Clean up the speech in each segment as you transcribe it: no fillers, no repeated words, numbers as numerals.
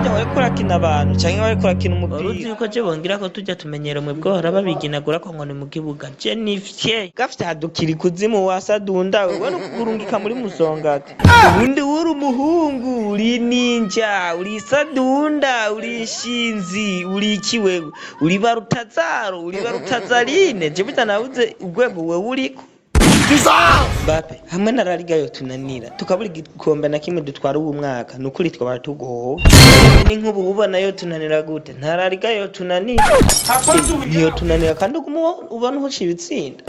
Hajya wariko urakina abantu canke wariko urakina umupira? Wari uzi yuko je bongira ko tujya tumenyera mwebwe bahora babiginagura ko ngo ni mu kibuga je nivye. Gafyadukira ikuzimu wasadunda wewe no kukurungika muri musongati. Ubundi uri umuhungu, uri ninja, uri sadunda, uri inshinzi, uri iki wewe? Uri barutazaro, uri barutazarine. Je burya nabuze urwego wewe uriko. Mbappe hamwe na La Liga yotunanira tukabura igikombe na kimwe dutwara uwu mwaka, nukuri twaba tugowe. Ni nk'ubu ubona yotunanira gute? Nta La Liga yotunanira, ntiyotunanira, kandi uguma ubona uhusha ibitsinda,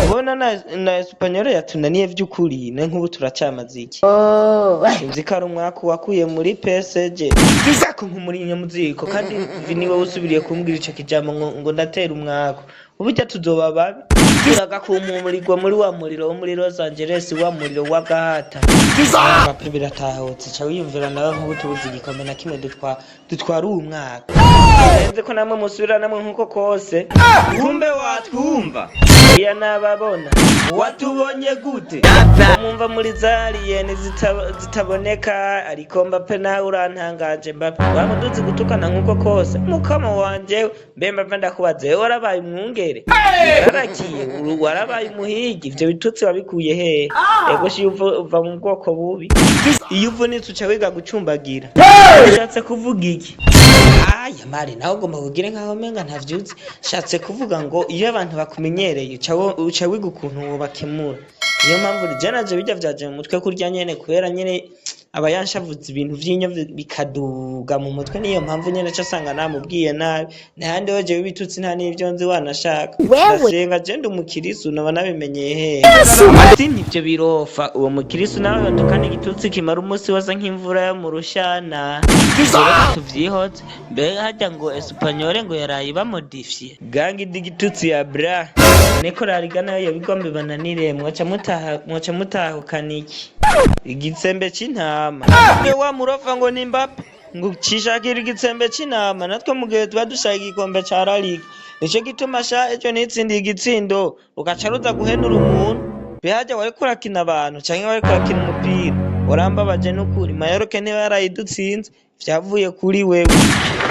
ubona na Espanyol yatunaniye vy'ukuri. Ne nk'ubu turacamaze iki? Sinzi ko ari umwaka wakuye muri PSG ko nkumuri nyamuziko, kandi niwe usubiriye kumbwira ico kijambo ngo ndatera umwako, uburyo tuzoba babi turagakumumurirwa muri wa muriro wo muri Los Angeles, wa muriro w'agahata. Mbappe biratahutse, ca wiyumvira nawe nk'ubu tubuze igikombe na kimwe dutwara uwu mwaka. Birenze ko namwe musubira namwe nk'uko kose. Kumbe watwumva iya n'ababona watubonye gute mwumva muri zariyeni zitaboneka. Ariko Mbappe nawe urantangaje. Mbappe wamuduzi gutukana nk'uko kose, mukama wanje. Mbe Mbappe, ndakubaze, wewe warabaye umwungere, warakiye, warabaye umuhigi, ivyo bitutsi wabikuye hehe? Ego shi, uva mu bwoko bubi. Iyo uvunitse uca wiga gucumbagira. Ushatse kuvuga iki? Aya mari nawe ugomba kugira nkaho umenga ntavyuzi. Shatse kuvuga ngo iyo abantu bakumenyereye uca wiga ukuntu wobakemura. Niyo mpamvu je naje bijya vyaje mu mutwe kurya nyene, kubera nyene aba yanshavuze ibintu vy'inyo bikaduga mu mutwe. Niyo mpamvu nyene ca asanga namubwiye nabi. Nahandi ho jewe ibitutsi nta n'ivyo nzi wanashaka. Wewe. Ndasenga, je ndi umukirisu, noba nabimenyeye hehe? Ati nivyo birofa uwo mukirisu nawe batukana igitutsi kimara umunsi wose nk'imvura yo mu rushana. Reka tuvyihoze. Mbega harya ngo Espanyol ngo yaraye bamodifye gangi digitutsi ya bra niko La Liga nayo yobigombe bananire. Mwoca mutaha, mwoca mutahukana iki igitsembe c'intama. Mwe wa murofa ngo ni Mbappe ngo cishakira igitsembe c'intama, natwe mu gihe tuba dushaka igikombe ca La Liga. Nico gituma sha ejo nitsindiye igitsindo ugaca ruza guhenura umuntu. Mbe harya wariko urakina abantu canke wariko urakina umupira? Warambabaje n'ukuri. Mayorke niba yarayidutsinze vyavuye kuri wewe.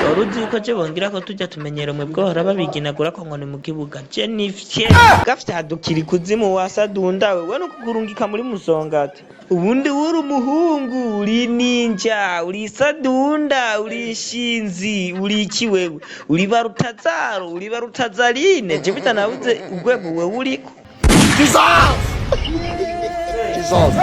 Wari uzi yuko je bongira ko tujya tumenyera mwebwe bahora babiginagura ko ngo ni mu kibuga je nivye. Gafyadukira ikuzimu wasadunda wewe no kukurungika muri musongati. Ubundi uri umuhungu, uri ninja, uri sadunda, uri inshinzi, uri iki wewe? Uri barutazaro, uri barutazarine. Je burya nabuze urwego wewe uriko. Jesus! Jesus!